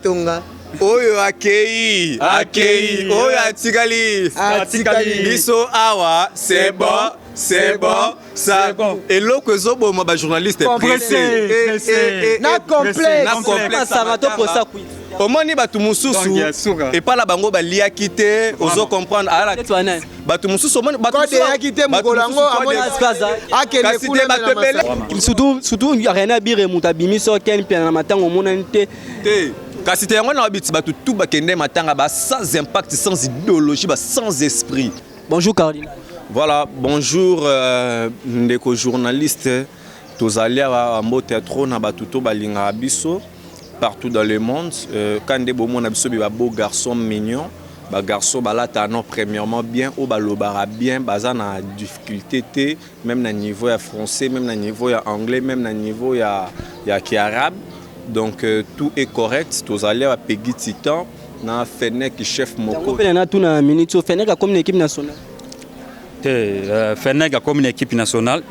Batonga. Oyo akei akei, oyo atikali atikali. Biso awa, c'est bon, c'est bon, ça. Bon. Eloko ezoboma bajournaliste. Pressé, pressé. Na complexe. Na complexe. Masanga to posa kwiti. Omoni bato mosusu Donc, ya suka. Epai na bango baliaki te, ozo comprendre, ala. Neti wana. Bato mosusu, omoni bato Kode mosusu- eyaki te bato mokolo yango, mosusu amoni Spaza. akende Kasi te kuna bato na ebele masanga. Surtout René Abire, moto abimi so ken mpe na matango omonani te. Te, kasi te, yango na babiti bato tu bakende matanga ba sans impact, sans idéologie, ba sans esprit. Bonjour cardinal. Voilà, bonjour ndeko journaliste. Tozali awa, mbote ya trop na bato to balingaka biso partout dans le monde. Ka nde bomona biso be ba beau garçon mignon, ba garçon balata non premièrement bien, oyo balobaka bien, baza na difficulté te, même na niveau ya français, même na niveau ya anglais, même na niveau ya kiarabe. Donc tout est correct. Tozali awa, Peggy Titan na Fenek, chef yango moko. Mpe na tuna minute so Fenek akomi na équipe nationale. Te, Fenek akomi na équipe nationale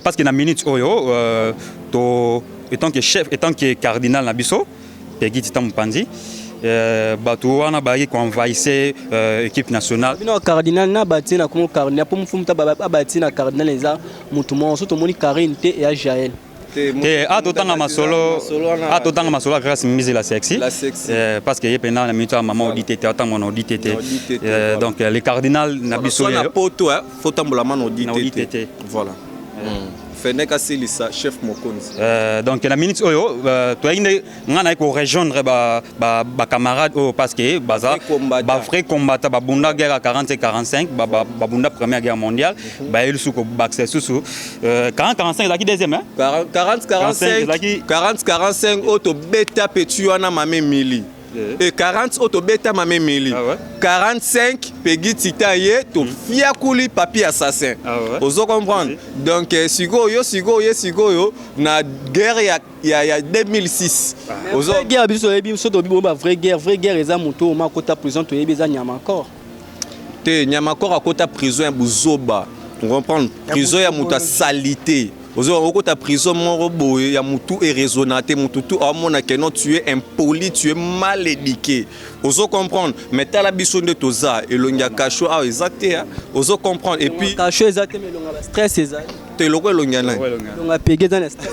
parce que na minute oyo to étant que chef, étant que cardinal na biso Peggy Titan Mopanzi, bato wana bayaki koenvahisse équipe nationale. Bino cardinal na batie na komo cardinal mpo mofu mutu abatie na cardinal eza motu moko so tomoni Karine te, eya Jael. Te, a totanga masolo, a totanga masolo ya Grâce Mbizi la sexy. La sexy. Parce que ye mpena na minute ya mama odi te te, atanga na odi te te. Na odi te te, voilà. Donc le cardinal na biso so na ye poto faut tambola na odi Na te odi te. te te. Voilà. Fenek asilisa, chef mokonzi. Donc na minute oyo toyaki nde nga naye korejoindre bacamarade oyo parce que baza Vrai combattant. Bavrai combattant, babunda guerre ya 40 et 45, babunda première guerre mondiale, baye lisusu kobakisa lisusu 40 45 ezalaki deuxième, hein? 40 45. 40 45 oyo tobeta petu wana mame Emili e 40 oyo tobeta mame Emili. Ah ouais? 45, Peggy Titan ye tofiakuli papi assassin. Ah ouais? Ozo comprendre? Donc sikoyo ye sikoyo na guerre ya 2006 ozo Vraie guerre, biso toyebi so toyebi ba vraie guerre. Vraie guerre eza moto oyo akota prison, toyebi eza nyama encore. Te, nyamakor akota prison ya buzoba, comprendre, prison ya moto asali te. Ozo okota prison moko boye ya motu eraisonna te, motu tu aomona ke non, tu es impoli, tu es mal éduqué, ozo comprendre? Mais tala biso nde toza elongi ya kasho awa eza te, ah. Ozo comprendre? Et puis kasho eza te, mais elonga ba stress ezali. Te, eloko elongi ya nani? Elonga Pege eza na stress.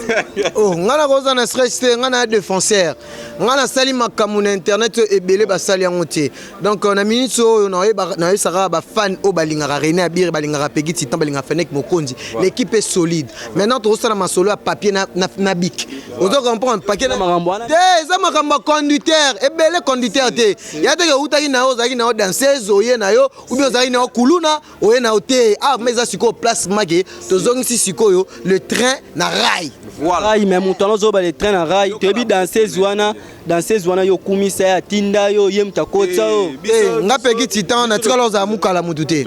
Oh, ngai nakoza na stress te, ngai na défenseur, ngai nasali makambo na internet oyo ebele basali yango te. Donc na minute oyo nayebisaka bafan oyo balingaka René Abire, balingaka Pegi Titan, balingaka Fenek Mokonzi, l'équipe est solide. Maintenant tozosala masolo ya papier na bic, ozo comprendre? Papier Eza makambo wana. Te, eza makambo ya conducteur ebele, conducteur te ya teke outaki na yo, ozalaki na yo danseuse, oye na yo, ou bien ozalaki na yo kuluna, oye na yo te. Ah, mais eza sikoyo place make tozongisi sikoyo le train na rail. Voilà. Rail, mais moto wana ozoba le train na rail, toyebi danseuse wana, danseuse wana yo okumisa ye, atinda yo, ye moto akotisa yo. Eh, nga Pegi Titan natikala ozala mokala mutu te.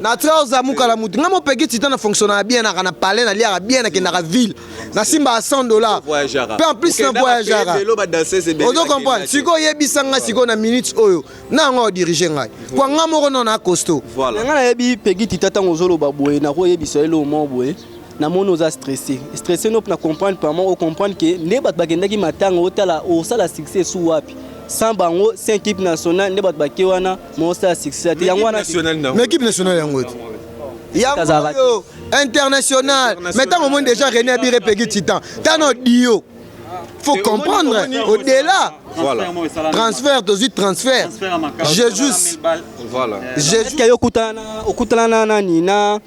Natikala ozala mokala mutu. Nga mo Pegi Titan na fonctionnaka bien, naka na palais, naliaka bien, nakendaka ville, nasimbaka 100 $ mpe en plus na voyageaka, ozo comprendre? Sikoyo oyebisa nga sikoyo na minute oyo na yango odirige ngai po nga moko no na costaud. Voilà. Nga nayebi Pegi Tita, ntango ozoloba boye, nakoyebisa ye eloko moko boye. Namoni oza stressé, stressé no na comprendre pama, ocomprendre ke nde bato bakendaki matanga, otala osala succès esu wapi sans bango, sans équipe nationale? Nde bato bake wana ma osala succès te, yango wana. Mais équipe nationale yango te, yango oyo international. Mais ntango omoni déjà René Abire, Pegi Titan, tano dio, faut comprendre au-delà. Voilà. Transfert, tozwi transfert Jesus. Voilà. Jesus. Est-ce yo okutana na nani, na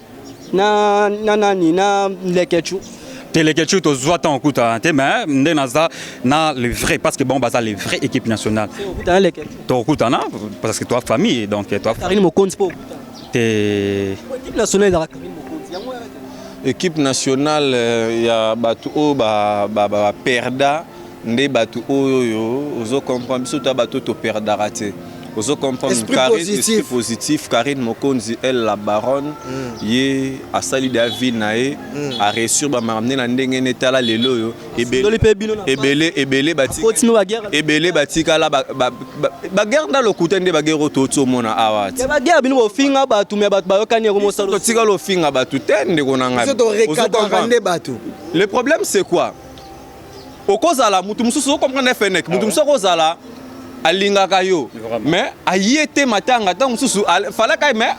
nani, na Lekechu? Te, Lekechu tozwa ntango okutana te, mais nde naza na le vrai, parce que bon, baza le vrai équipe nationale. Okutana Lekechu? Tokutana parce que toi famille, donc toi. Karine Mokonzi mpo okutana? Te. Équipe nationale ezalaka Karine Mokonzi, yango wana te. Équipe nationale ya bato oyo baperda nde bato oyo oyo ozo comprendre. Biso ta bato toperdaka te, ozo comprendre? Esprit Karine, positif. Esprit positif. Karine Mokonzi, elle la baronne, ye asali da vie na ye, aréussir bamakambo nde na ndenge ne. Tala lelo oyo ebele Ndoli mpe bino na ebele ebele batika akotino baguerre. Ebele batikala baguerre na lokuta nde baguerre oyo touti omona awa ti. Ya baguerre, bino bofinga bato, me bato bayokani yango mosala. Totikala ofinga bato te, ndeko na ngai. Biso Ozo torecadraka comprendre? Nde bato. Le problème, c'est quoi? Okozala mutu mosusu, ocomprendre fenec, mutu mosusu akozala alingaka yo, mais aye te matanga. Ntango mosusu falaka, mais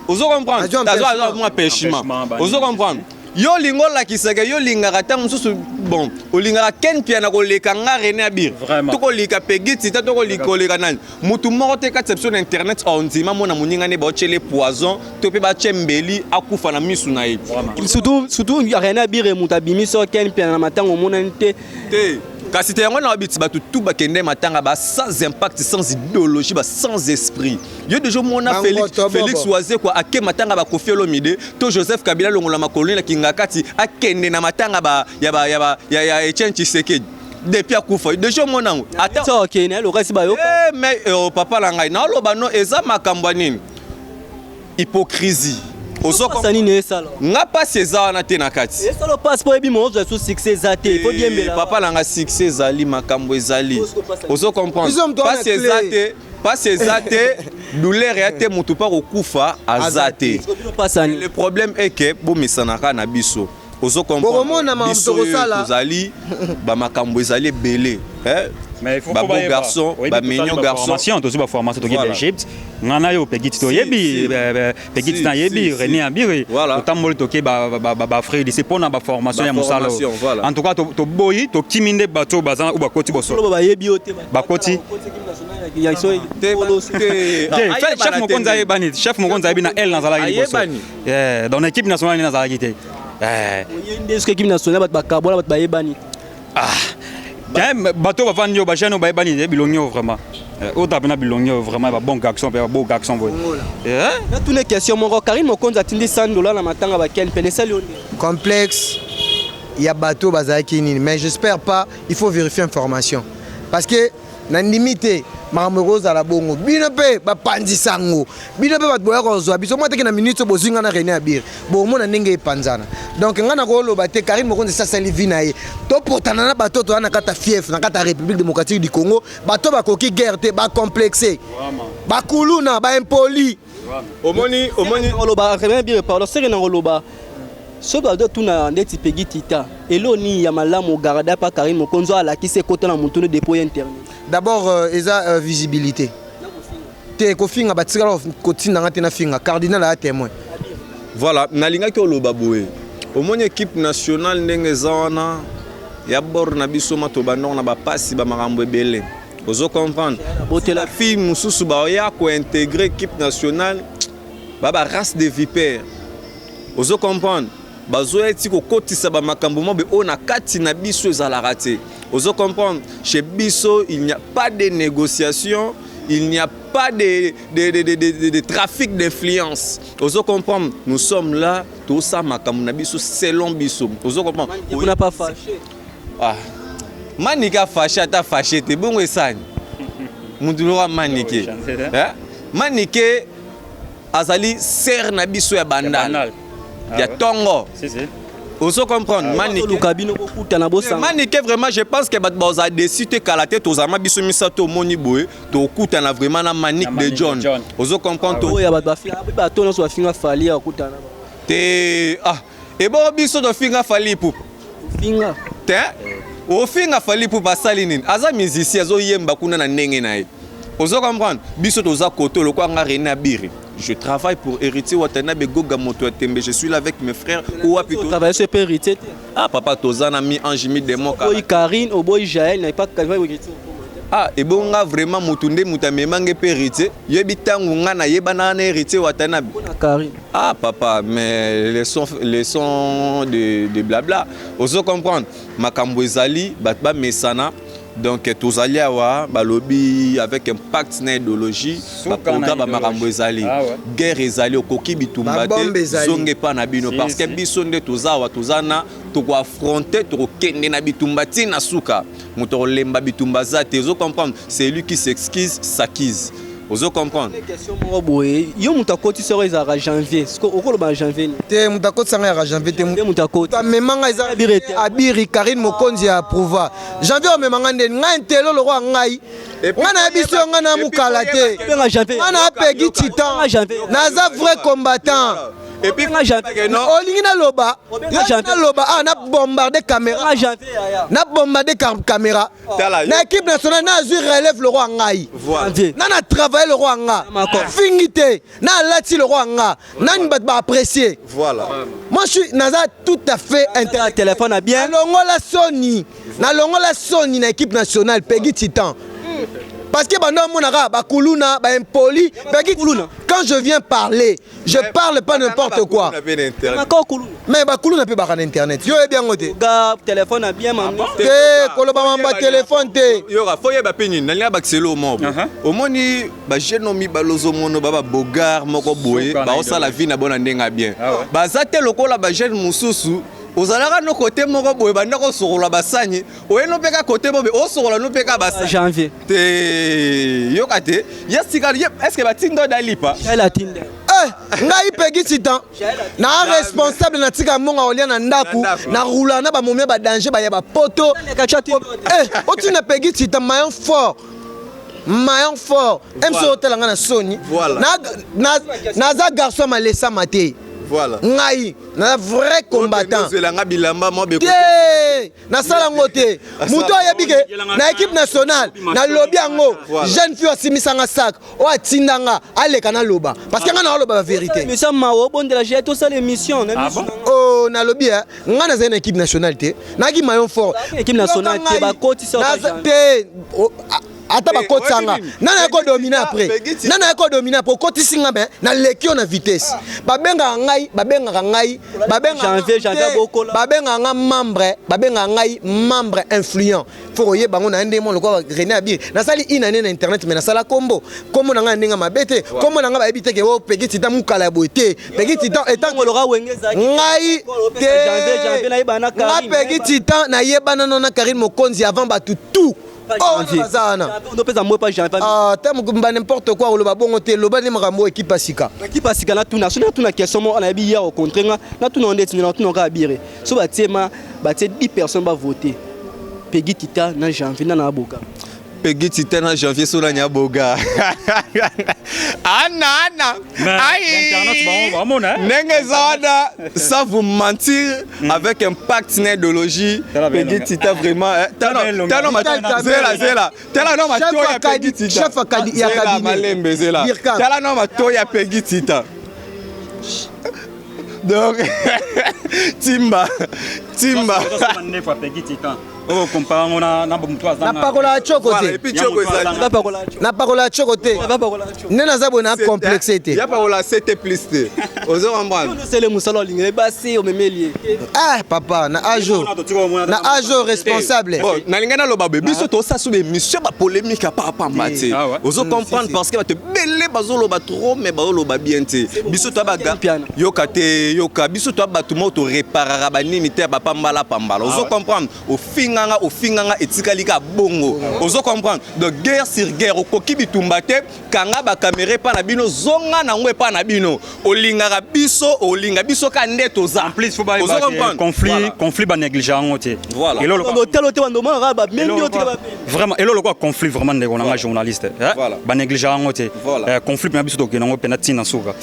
ozo comprendre, azwa mwa empêchement, ozo comprendre. Yo olingi olakisaka yo olingaka, ntango mosusu bon, olingaka Ken Piana koleka nga René Abir, to koleka Pegi Tita, to koleka nani. Mutu moko te kati ya biso na internet ondima mona moninga nde baotyele poison to mpe batye mbeli akufa na misu na ye. Surtout René Abir, moto abimi so Ken Piana na matanga omonani te. Te, kasi te, yango na babiti bato tu bakende matanga ba sans impact, sans idéologie, ba sans esprit. Yo deja omona Félix Wazekwa ake matanga ba Koffi Olomide, to Joseph Kabila longola makolo na kinga kati akende na matanga ba ya ba ya ba ya, ya Etienne Tshisekedi depuis akufa? Deja omona yango? Ata okende lokasi bayoka. Eh, mais oh, papa na ngai, naoloba no, eza makambo ya nini? Hypocrisie. Ozokosa nini esala? Nga mpasi eza wana te na kati. Esala mpasi mpo oyebi mo ozwa so succès eza te, po diembela. Papa na nga, succès ezali, makambo ezali, ozo comprendre. Mpasi eza te, mpasi eza te, douleur ya te, motu mpa kokufa aza te. Le problème est que bomesanaka na biso, ozo comprendre, biso oyo tozali bamakambo ezali ebele, babeau garçon, bamignon garçon. Tozwi baformation, toki d'Égypte, nga na yo Pegi, toyebi Pegi Titan, yebi René Abiri, totamboli, toke baafrique d'ici mpona baformation ya mosala. En tout cas toboyi, tokimi nde bato baza oyo bakoti boso. Bayebi yo te. Bakoti chef mokonzi ayebani, chef mokonzi ayebi na ele nazalaki liboso dans l'équipe nationale, nde nazalaki te. Oye nde soki équipe nationale bato bakabola, bato bayebani. Bato bavandi oyo, bajeune oyo bayebani te, bilongi oyo vraiment, oyo ta mpena bilongi oyo vraiment, babon garçon mpe babeau garçon boye. Natuna question moko: Karine Mokonzi atindi 100 $ na matanga bakene pene, esali yo nde? Complexe ya bato bazalaki nini, mais j'espère pas, il faut vérifier information, parce que nandimi te makambo ekozala bongo. Bino mpe bapanzisa yango, bino mpe bato boya kozwa biso mwa teke na minute oyo bozwi nga na René Abir, bomona ndenge epanzana. Donc ngai nakoloba te Karine Mokonzi esasali vi na ye. Topotana na bato toza na kati ya fief, na kati ya République démocratique du Congo, bato bakoki guerre te, bacomplexe, bakuluna, baimpoli. Omoni, omoni. Oloba René Abir, pardon, seke na koloba soki bato tuna ndeti Pegi Tita, elo nini ya malamu garda pa Karine Mokonzi oyo alakisi ekota na motunu depuis internet? D'abord eza visibilité te. Kofinga, batikala kotindanga te nafinga. Cardinal aya témoin. Voilà, nalingaki oloba boye: omoni équipe nationale ndenge eza wana ya bord na biso, ma tobandongo na bapasi, bamakambo ebele, ozo comprendre. Botela fille mosusu baoya kointégrer équipe nationale, ba barace de vipère, ozo comprendre, bazoya ti kokotisa bamakambo mabe oyo na kati na biso ezalaka te, ozo comprendre. Chez biso il n'y a pas de négociation, il n'y a pas de trafic d'influence, ozo comprendre. Nous sommes là, tosala makambo na biso selon biso, ozo comprendre. Kuna pas fâché? Ah, Manike afâché, ata fâché te, bongo esani mutu loka Manike. Eh? Manike azali sere na biso ya Bandal ya ntongo, ozo comprendre. Manike bino bokutana, bosanga. Manike vraiment, je pense que bato bazala déçu te. Kala te tozalama biso misato, omoni boye, tokutana vraiment na Manique de John, ozo comprendre. Oyo bato bafinga, bato nyonso bafinga Fally ya kokutana. Te, ah, ebongo biso tofinga Fally Ipupa? Finga. Te, ofinga Fally Ipupa asali nini? Aza musicien, azoyemba kuna na ndenge na ye, ozo comprendre. Biso toza koto lokwa nga René Abiri, je travaille pour Héritier Watanabe Goga, moto ya tembe. Je suis là avec mes frères owapi. Travaille sur héritier te? Ah papa, toza na mi ange mi démon. Oboyi Karine, oboyi Jael, na pas héritier. Ah, ebonga vraiment motu nde moto amemange mpe héritier yebi ntango nga nayebana na Héritier Watanabe. Mpona Karine. Ah papa, mais leçon de blabla, ozo comprendre, makambo ezali, bato bamesana. Donc tozali awa, balobi avec impact na idéologie, baprogramme, bamakambo ezali, guerre ezali, okoki bitumba te, zonga epa na bino, parce que biso nde toza awa, toza na tokoaffronte, tokokende na bitumba ntina suka. Moto akolemba bitumba aza te, ozo comprendre. C'est lui qui s'excuse s'accuse, ozo comprendre. Question moko boye: yo moto akoti soko ezalaka janvier, siko okoloba na janvier nini? Te, moto akotisanga yaka janvier te. Nde moto akoti. Amemanga eza Abiri. Karine Mokonzi ya approuva janvier, omemanga ndeni ngai ntelo lokwa ngai, ngai nayebi so ngai na mokala te, ngai na Pegi Titan, naza vrai combattant. Et puis olingi naloba, naloba awa, na bombarde caméra, na bombarde caméra. Na équipe nationale, nazwi relève le roi ngai, na travaille le roi nga, fingi te, na alati le roi nga, nani bato baapprécier. Voilà. Moi, je suis naza tout à fait intellectuel. Téléphone a bien. Nalongola soni, nalongola soni na équipe nationale, Peggy Titan, parce que bando amonaka bakuluna, baimpoli. Peggy, quand je viens parler, je parle pas n'importe quoi. Mais bakuluna mpe baka na internet, yo oyebi yango te. Téléphone a bien. Te, koloba mamba téléphone te. Yoka, fo yeba mpe nini, nalinga bakiselo moko. Omoni bajeune oyo mibale, ozomona ba babogar moko boye, baosala vie na bona ndenge ya bien, baza te lokola bajeune mosusu. Ozalaka no kote moko boye, banda kosokola basani, oye no mpe ka kote mo boye, osokola no mpe ka basani. Janvier. Te, yoka te, ye sika est ce que batinda dalipa? Ngai Pegi Titan na responsable, natika mbongo kolia na ndako, narula na bamomi badanger, baya bapoto otina. Pegi Titan, maillon fort, maillon fort. Mc otala nga na soni, naza garçon malesama te. Ngai naza vrai combattant. Bilamba mwa. Te, nasala yango te. Moto ayebi ke na équipe nationale, nalobi yango, jeune fille asimisanga sac oyo atindanga aleka, naloba, parce que ngai naoloba bavérité. Émission mawa, obondela je tosala émission. Oh, nalobi ngai nazali na équipe nationale te, nayaki maillon fort. Équipe nationale te, bakotisa. Te, ata bakotisanga, nani aye kodominer après? Nani aye kodominer après? Okotisi nga, me naleki yo na vitesse. Babengaka ngai, babengaka ngai, babengaka nga membre, babengaka ngai membre influent. Fo koyeba yango na ndenge mo lokola René Abiri. Nasali une année na internet, mais nasala kombo, kombo na ngai na ndenge mabe te. Kombo na ngai bayebi te ke o Pegi Titan mokala ya boye te. Pegi Titan etant ngai te, nga Pegi Titan nayebana no na Karine Mokonzi avant bato tout baza wana. Te, ba n'importe quoi, oloba bongo te, loba nde makambo équipe ya sika. Équipe ya sika, natuna, soki natuna question moko, nayebi ya ocontre nga, natuna ndeti, natuna kaka bire so batie ma batie 10 personnes bavote Pegi Tita na Janvier, nana aboka? Pegi Tita na Janvier, so nani aboga? Ana ana ndenge eza wana, sans vous mentir, avec impact na idéologie, Pegi Tita vraiment, tala, zela, tala no matoyi ya Pegi Tita, zela malembe, zela, tala no matoyi ya Pegi Tita. Donc timba timba. Napakola choko te, napakola choko te, nde naza boye na complexe te. Yapakola sete plus te, ozo comprendre? Osele mosala, olingele basi, omemeli ye. Ah papa, na age, na age responsable. Bon, nalingai naloba boye, biso tosala so baémission bapolémique apapamba te, ozo comprendre? Parce que bato ebele bazoloba trop, mais bazoloba bien te. Biso toya baga yoka te, yoka, biso toya bato moko toreparaka banini te ya bapambala pambala, ozo comprendre? Ofinganga, ofinganga, etikali ka bongo, ozo comprendre? Donc guerre sur guerre, okoki bitumba te. Kanga bakamera epa na bino, zonga nango epa na bino. Olingaka biso, olinga biso ka nde toza. En plus, faut ba conflit, conflit banéglige yango te. Otalo te, bandomonaka bamengi yo te. Vraiment, elo lokola conflit, vraiment, ndeko nanga journaliste, banéglige yango te. Conflit mpena, biso tokende yango mpena ntina suka.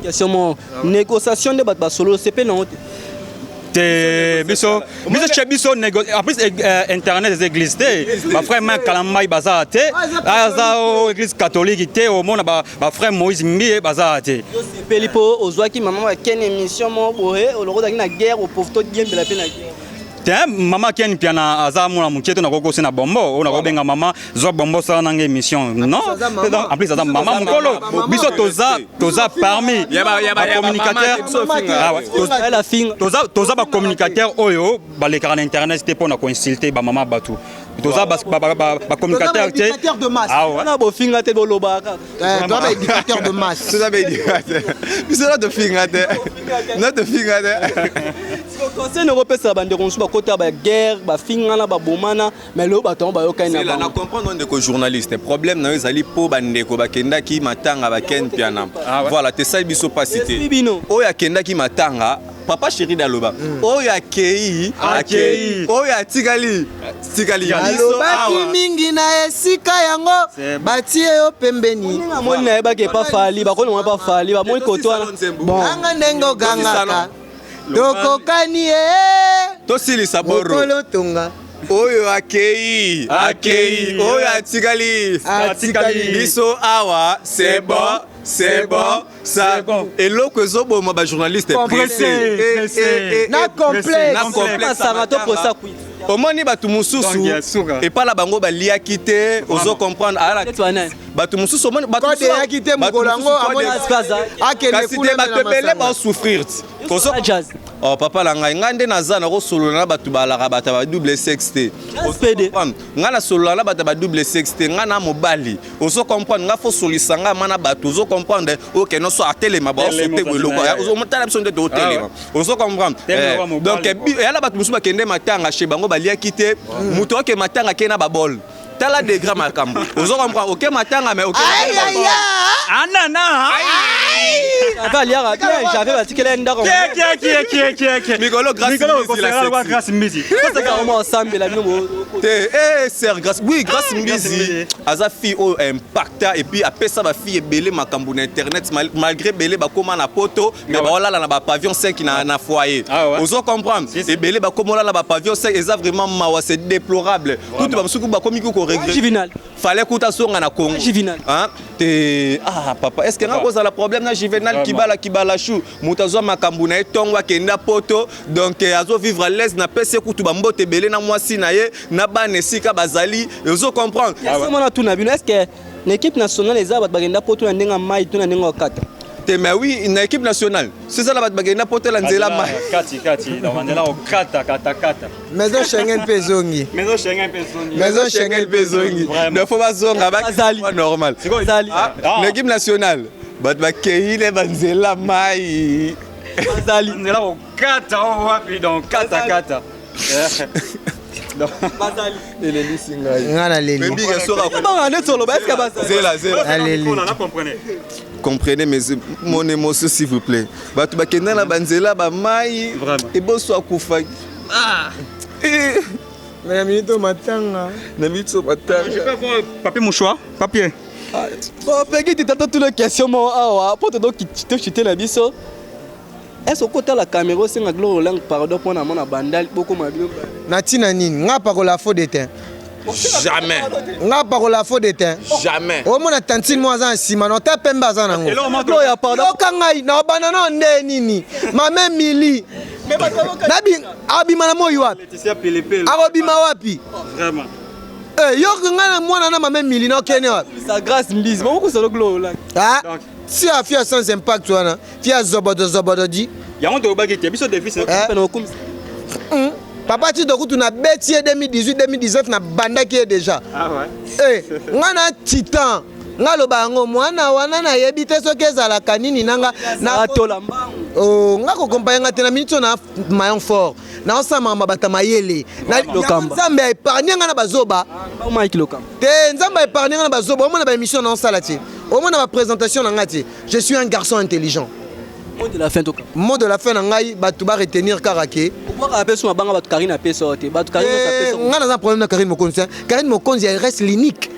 Question mo négociation nde bato basolo sepe nango te. Te, biso tie biso. En plus, internet eza église te. Bafrère Mike Kalambai baza te, aza o église catholique te. Omona bafrère Moïse Mbiye baza te. Osepeli mpo ozwaki mama bakene émission moko boye, oloko ozalaki na guerre, opauvre, todiembela mpe na guerre. Te, mama Ken Piana aza mwana moke to nakokosi na bombo oyo nakobenga mama zwa bombo, osala nanga émission. Non, en plus aza mama mokolo. Biso toza parmi bacommunicateur, toza bacommunicateur oyo balekaka na internet te mpo na koinsulte bamama bato. Toza bacommunicateur te. Wana bofinga te, bolobaka. Toza baéducateur de masse. Toza baéducateur, biso na tofinga te, na tofinga te. Conseil nakopesaka bandeko mosusu bakota baguerre, bafingana, babomana, mais lelo bato yango bayokani na bango. Na comprendre, ndeko journaliste, problème na yo ezali mpo bandeko bakendaki matanga baken Piana. Voilà, tesali biso mpasi te. Oyo akendaki matanga. Papa chéri aloba oyo akei akei, oyo atikali tikali. Alobaki mingi na esika yango, batie yo pembeni. Amoni nayebaki epa Fally, bakononga epa Fally, bamoni koto wana. Bon, anga ndenge ogangaka, tokokani ye. Tosilisa boro. Mokolo tonga. Oyo akei akei, oyo atikali atikali. Biso awa, c'est bon, c'est bon ça. Bon. Eloko ezoboma bajournaliste. Pressé. Na complexe. Na complexe. Masanga to posa kui. Omoni bato mosusu Donc, ya suka. epai na bango baliaki te, ozo comprendre? Neti banani? Bato mosusu, omoni bato Kode eyaki te mokolo yango, amoni akende kasi te kuna bato na ebele masanga. baosouffrir ti. Jazz. Oh, papa na ngai, ngai nde naza nakosolola na bato balaka bato ya badouble sexe te. Jazz PD. Comprendre? Ngai nasolola na bato ya badouble sexe te. Ngai na mobali, ozo comprendre? Ngai fo solisa ngai ma na bato, ozo comprendre? Oke nyonso atelema, baosote boye eloko tala biso nde totelema, ozo comprendre? Telema wa mobali, Donc eyala bato mosusu bakende matanga chez bango, baliaki te. Moto oke matanga ake na babol, tala degré makambo, ozo comprendre? Oke matanga mais oke Ayaya. Anana. Ava aliaka bien, j'avais batikela ye ndako. Mikolo Grâce Mikolo Mbizi la okosala sexy. Grâce Mbizi. Koseka oma osambela bino Te, sœur Grâce, oui, Grâce Grâce Mbizi Mbizi. Aza fille oyo impacta et puis apesa bafille ebele makambo na internet, malgré ebele bakóma na poto mais baolala na bapavillon 5 na foyer. Ah ouais. Ozo comprendre? Si, si. Ebele bakóma olala bapavillon 5, eza vraiment mawa, c'est déplorable. Kutu bamosuku bakomi ku koregret. Juvenal. Fallait kuta songa na Congo. Juvenal. Hein? Te, ah papa, est ce que nga kozala problème na Juvenal? Vraiment. Kibala kibala chou, moto azwa makambo na ye ntongo, akenda poto, donc azovivre à l'aise. Napesi ye kutu bambote ebele na mwasi na ye na bana esika bazali, ozo comprendre? Question mona tuna bino: est ce que na équipe nationale eza bato bakenda poto na ndenge ya mai to na ndenge ya kata? Te, mais oui, na équipe nationale sezala bato bakenda poto na nzela mai. Kati kati, donc nzela okata kata kata. Maison Schengen mpe ezongi. Maison Schengen mpe ezongi. Maison Schengen mpe ezongi. Vraiment. Donc fo bazonga. Bazali. Normal. Bazali. Ah, Ah. na équipe nationale bato bakei ne banzela mai. Bazali. Nzela okata o wapi, donc kata kata. Bazali. Elelisi ngai. Nga naleli. Bebike soka. Banga neti oloba, est ce que bazali? Zela, zela. Aleli. Na comprenez. Comprenez mon émotion, s'il vous plaît. Bato bakenda na banzela bamai. Vraiment. Eboso akufaki. Eh, mais na minute oyo matanga. Na miso matanga. Je peux avoir papier mouchoir? Papier. Bon, Pegi, tata tuna question moko awa mpo tochite na biso. Est ce okotala caméra, osenga Gloire Olangi pardon mpo na mona Bandali bokoma bino? Na ntina nini nga pakola fond de teint? Jamais. Nga pakola fond de teint. Jamais. Omona tantine mo aza na nsima na ota pembe aza nango. Eloko moko. Gloire ya pardon. Yoka ngai na obanda na nde nini, mame Mili nabi abima na moi wapi? Laetitia Pelepele. Akobima wapi? Vraiment. Eh, yoka ngai na mwana na mame Mili na okende wapi? Sa Grâce Mbizi bokosala Gloire Olangi. Ah, Donc. si afia sans impact wana fia zobodo zobodo di. Yango tolobaki te biso defis. Eh? Mpe na okumisa. Papa Tito kutu na beti ye 2018, 2019 na bandaki ye déjà. Ah ouais. Eh, nga na titan, nga aloba yango mwana wana nayebi te soki ezalaka nini nanga na Atola mbangu. Oh, nga kokompaye nga te na minute oyo na maillon fort, naosala makambo bata mayele. Lokamba. Nzambe aépargne nga na bazoba. Mbangu Mike Lokamba. Te, Nzambe aépargne nga na bazoba. Omona baémission naosala te, omona baprésentation na nga te. Je suis un garçon intelligent. Mot de la fin toka. Mot de la fin na ngai, bato baretenir kaka ke Obwaka apesa mabanga bato, Karine apesa yo te, bato Karine nyonso apesa. Nga naza problème na Karine Mokonzi, hein. Karine Mokonzi, elle reste l'unique.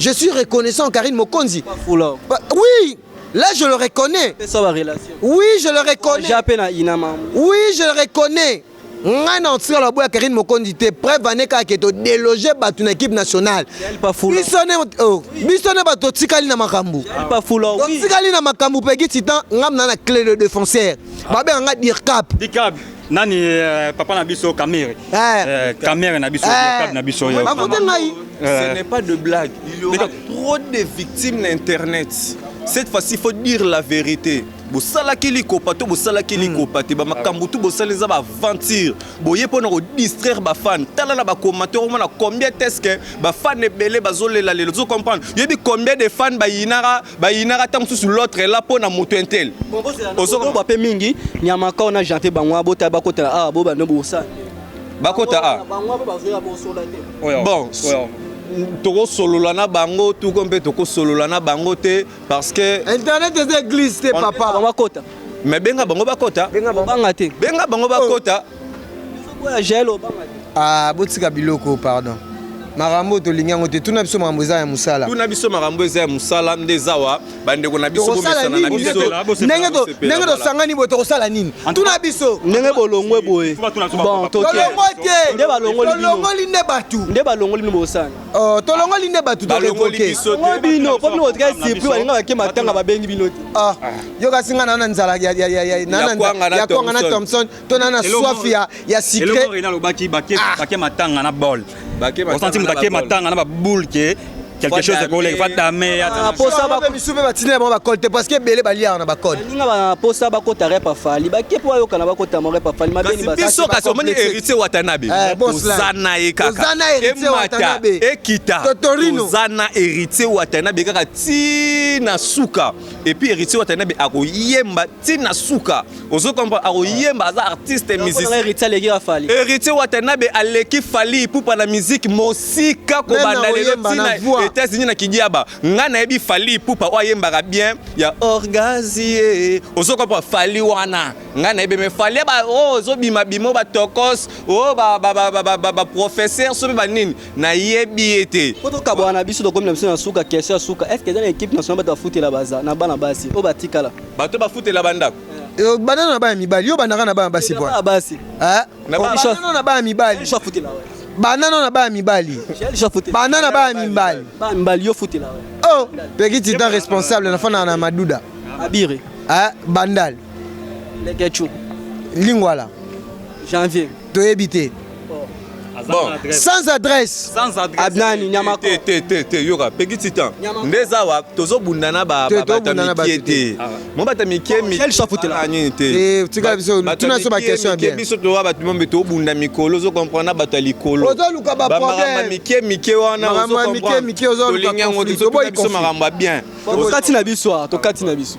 Je suis reconnaissant, Karine Mokonzi. Fula. Bah, oui, là je le reconnais. Apesa barelation. Oui, je le reconnais. Ja mpe na inama. Oui, je le reconnais. Ngai na otikala boya Karine Mokonzi te. Preuve ane kaka ke todéloge bato na équipe nationale. Elle pas fula. Biso ne, oh, biso ne bato totikali na makambo. Pas fula, oui. Totikali na makambo. Pegi Titan, ngam na clé de défenseur, babenga nga Dircap. Dikab. Nani papa na biso Kamere. Eh. Kamere na biso, Eh. Dikab na biso. Bakote ngai. Ce n'est pas de blague. Il y aura trop de victimes d'Internet. Cette fois-ci, il faut dire la vérité. Bosalaki likopa to bosalaki likopa te, bamakambo tu bosala eza baaventure boye mpona kodistraire bafan. Tala na bacommentaire, omona combien est-ce que bafan ebele bazolela lelo. Ozo comprendre? Yoyebi combien de fan bayinaka, bayinaka ntango mosusu l'autre ela mpona moto intel. Ozoba mpe mingi nyamaka na janvier, bango bota bakotala awa bo bando bosala. Bakota a Bango mpe bazoya bosola te. Oyo. Bon, Oyo. tokosolola na bango tuko mpe tokosolola na bango te parce que Internet eza église te, papa. Bango bakota. Mais benga bango bakota. Obanga te. Benga bango bakota. Oya Jael, obanga te. Ah, botika biloko, pardon. Makambo tolingi yango te. Tuna biso makambo eza ya mosala. Tuna biso makambo eza ya mosala nde eza wa bandeko na biso. Tokosala bomesana na nini? biso. Ndenge tosangani boye, tokosala nini? Tuna biso. Ndenge bolongwe boye, bon, toke. Tolongwe te. Nde balongoli bino. Tolongoli nde bato. Nde balongoli bino, bosana. Oh, tolongoli nde bato. Balongoli Torevoke. biso te. Balongoli bino po bino botika surprise. Balinga bake matanga, babengi bino te. Ah, yo kasi nga na nzala Ya kwanga na ya kwanga na Thomson. Thomson to na soif ya Eloko sucré. Rena alobaki, bake matanga na bol. Bake matanga Osanti moto na ake ba bol. matanga na baboule ke quelque Fa chose dame. ekoleka fa dame. Ah, posa Misu mpe batindela bango bakole te parce que ebele baliaka na bakole. Baninga bana posa bakota rep afali, bake po bayokana, bakota mo rep afali mabeni. Kasi biso, kasi omoni Héritier Watanabe, Eh, bon toza slang. na ye kaka. Toza na Héritier Emata, Watanabe. ekita. Totorino. Toza na Héritier Watanabe kaka ti na suka. Et puis Héritier Watanabe akoyemba ti na suka, ozo comprendre? Akoyemba, aza artiste musicien. Héritier aleki afali. Héritier Watanabe aleki Fally Ipupa na musique mosika. Kobanda na lelo koyemba, na ntina voix. États-Unis na kidiaba, ngai nayebi Fally Ipupa oyo ayembaka bien ya orgazie, ozo comprendre? Fally wana ngai nayebi, mais Fally oyo ozobimabima, oyo batokos, oyo baprofesseur so mpe banini, nayebi ye te. Po tokabwana na biso, tokomi na biso na suka. Question ya suka: est ce que eza na équipe nationale bato bafutela baza na bana basi oyo batikala? Bato bafutela bandako. Bandana na bana mibali, yo bandaka na bana basi. Bana basi. Banana na bana mibali. Jael afutela we. Banana na bana mibali. Jael afutela. Banana bana mibali. Bana mibali, yo futela we. Oh, peki titan responsable nafandaka na maduda. Abire. Ah, Bandal. Lekechu. Lingwala. Janvier. Toyebi te. Bon. Sans adresse. Sans adresse. Abnani Nyamako. Te, te, te, te, yoka Peki Titan. Nyamako. Nde eza wa tozobunda na Te, bato tozobunda na ya mike bato te. te, mo bato ya mike. Jael so afutela. Nini te. Eh, tika biso, Bato tuna ya biso ba mike, question ya mike, bien. Biso toza bato mombe, tobunda mikolo, ozo comprendre, na bato ya likolo. Ozoluka ba Bamakambo ya problème. mike mike wana. Makambo ya mike mike, ozoluka Tolingi yango te. conflit. Totuna Toboyi biso conflit. makambo ya bien. Tokati na biso awa, tokati na biso.